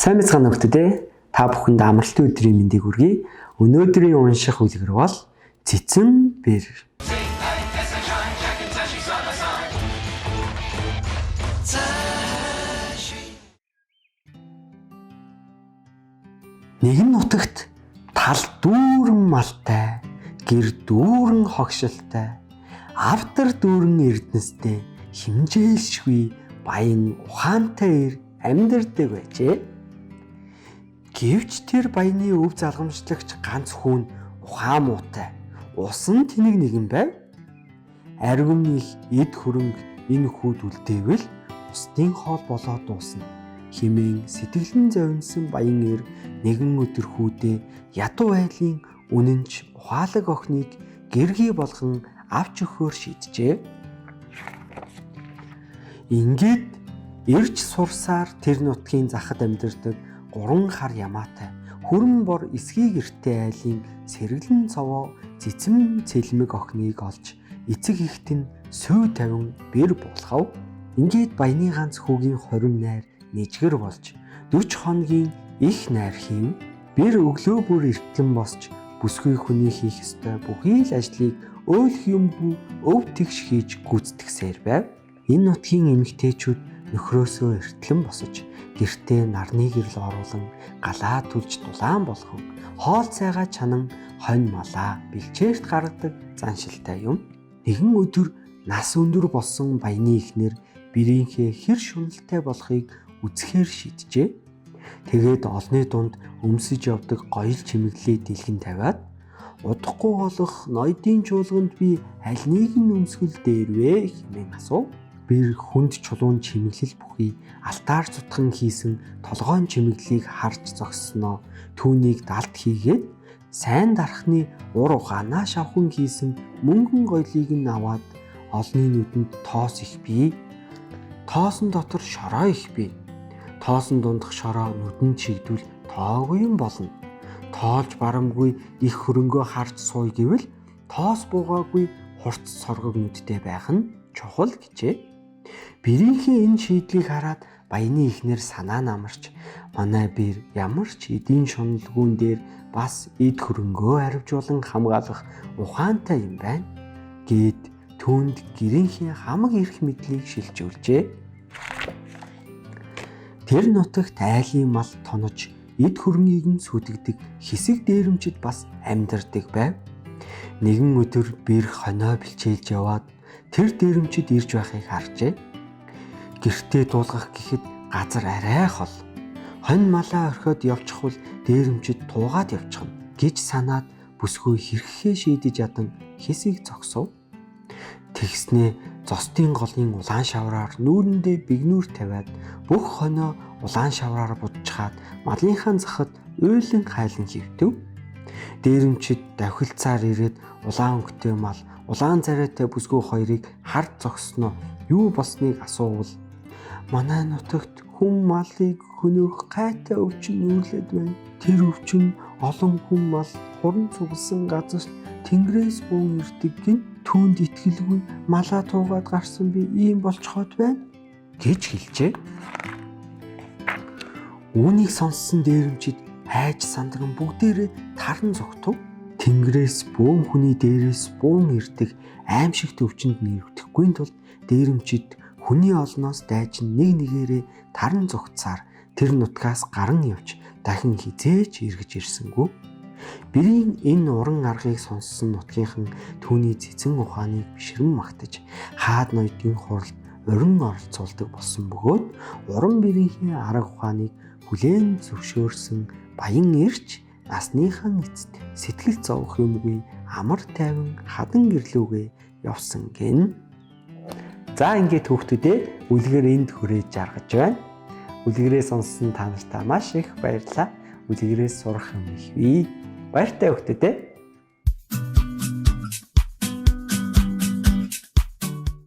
Сайн мэцхан нөхдөдөө та бүхэнд амралтын өдрийн мэндийг хүргэе. Өнөөдрийн унших үлгэр бол Цэцэн бэр. Нэгэн нутагт тал дүүрэн малтай, гэр дүүрэн хогшилтай, автар дүүрэн эрдэнэстэй хэмжээлшгүй баян ухаантай эр амьдардаг байжээ. Гэвч тэр баяны өв залгамжлагч ганц хүн ухаан муутай, усан тэнэг нэгэн байв. Аривны их эд хөрөнгө энэ хүүд үлдээвэл бусдын хоол болоод дуусна хэмээн сэтгэлэн зовнсон баян эр нэгэн өдөр хүүдээ ядуу айлын үнэнч ухаалаг охиныг гэргий болгон авч өгөхөөр шийджээ. Ингээд ирж сурсаар тэр нутгийн захад амьдардаг гурван хар ямаатай хүрэн бор эсхий гэртэй айлын сэргэлэн цовоо цэцэм цэлмэг охиныг олж эцэг ихт нь сүй тавин бэр буулгав. Ингээд баяны ганц хүүгийн 20 найр нэжгэр болж 40 хоногийн их найр хийв. Бэр өглөө бүр эртлэн босч бүсгүй хүний хийх ёстой бүхий л ажлыг өөлөх юмгүй өв тэгш хийж гүйцэтгсээр байв. Энэ нутгийн эмэгтэйчүүд нөхрөөсөө эртлэн босож гэртээ нарны гэрэл оруулан галаа түлж дулаан болгон хоол цайгаа чанан хонь малаа бэлчээрт гаргадаг заншилтай юм. Нэгэн өдөр нас өндөр болсон баяны эхнэр бэрийнхээ хэр шуналтай болохыг үзэхээр шийджээ. Тэгээд олны дунд өмсөж явдаг гоёл чимэглэлээ дэлгэн тавиад удахгүй болох ноёдын чуулганд би аль нэг нь өмсгөл дээр вэ хэмээн асуув. Бэр хүнд чулуун чимэглэл бүхий алтаар зутхан хийсэн толгойн чимэглэлийг харж зогссноо түүнийг далд хийгээд сайн дархны ур ухаанаа шавхан хийсэн мөнгөн гоёлыг нь аваад олны нүдэнд тоос их бий. Тоосон дотор шороо их бий. Тоосон дундах шороо нүдэнд чигдвэл тоогүй юм болно. Тоолж барамгүй их хөрөнгөө харж сууй гэвэл тоос буугаагүй хурц соргог нүдтэй байх нь чухал гэжээ. Бэрийнхээ энэ шийдлийг хараад баяны эхнэр санаа нь амарч манай бэр ямар ч эдийн шуналгүүн дээр бас эд хөрөнгөө харивжуулан хамгаалах ухаантай юм байна гэд түүнд гэрийнхээ хамаг эрх мэдлийг шилжүүлжээ. Тэр нутагт айлын мал тонож эд хөрөнгийг нь сүдэгдэг хэсэг дээрэмчид бас амьдардаг байв. Нэгэн өдөр бэр хонио бэлчээлж яваад тэр дээрэмчид ирж байхыг харжээ. Гэртээ дуулгах гэхэд газар арай хол. Хонь малаа орхиод явчихвал дээрэмчид туугаад явчихна гэж санаад бүсгүй хэрхээ шийдэж ядан хэсэг зогсов. Тэгснээ зостын голын улаан шавраар нүүрэндээ бигнүүр тавиад бүх хонио улаан шавраар будчихаад малынхаа захад уйлан хайлан хэвтэв. Дээрэмчид давхилцаар ирээд улаан өнгөтэй мал, улаан царайтай бүсгүй хоёрыг харж зогсноо юу болсныг асуувал манай нутагт хүн малыг хөнөөх гайтай өвчин нүүрлээд байна. Тэр өвчин олон хүн мал хуран цугласан газарт тэнгэрээс буун ирдэг гин түүнд итгэлгүй малаа туугаад гарсан би ийм болцоход байна гэж хэлжээ. Үүнийг сонссон дээрэмчид хайж сандран бүгдээрээ таран зогтов. Тэнгэрээс бөөн хүний дээрээс буун ирдэг аимшигт өвчнөд нэрвдэхгүй тулд дээрэмчид хүний олноос дайжин нэг нэгээрээ таран зогтсаар тэр нутгаас гаран явж дахин хизээч эргэж ирсэнгүй. Бэрийн энэ уран аргыг сонссон нутгийнхан түүний цэцэн ухааныг бишрэн магтаж хаад ноёдын хуралд уран оролцуулдаг болсон бөгөөд уран бэрийнхээ арга ухааныг хүлээн зөвшөөрсөн баян эрч насныхан эцэст сэтгэл зовох юмгүй амар тайван хадан гэрлүүгээ явсан гин. За ингээд хүүхдүүдээ үлгэр энд хүрээж жаргаж байна. Үлгэрээ сонссон та нартай маш их баярлалаа. Үлгэрээс сурах юм их бий. Баяртай хүүхдүүдээ.